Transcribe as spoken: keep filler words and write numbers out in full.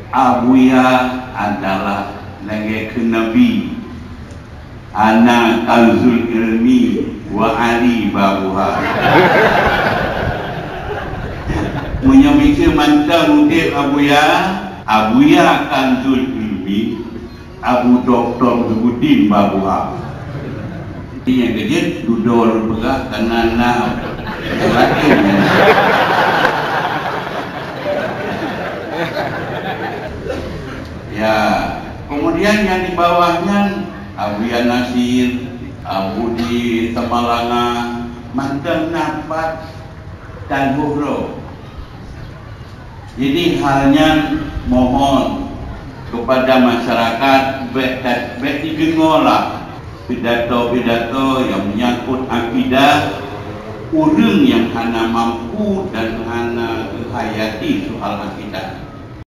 Abuya adalah lagée keu Nabi, ana kanzul ilmi wa Ali babuha. Meunyoe miseue mantong udeb Abuya, Abuya kanzul ilmi, Abu Doktor Zubudin babuha. Nyang keujeuet dudoe peugah kana na nyang laén nyan. Ya, kemudian yang di bawah nyan Abuya Nasir, Abu di Samalanga, mantong na pat dan Huro. Jadi hal nyan mohon kepada masyarakat bèk ta-, bèk dideungoelah pidato-pidato nyang menyangkut akidah ureuëng nyang hana mampu dan hana geuhayati soal akidah.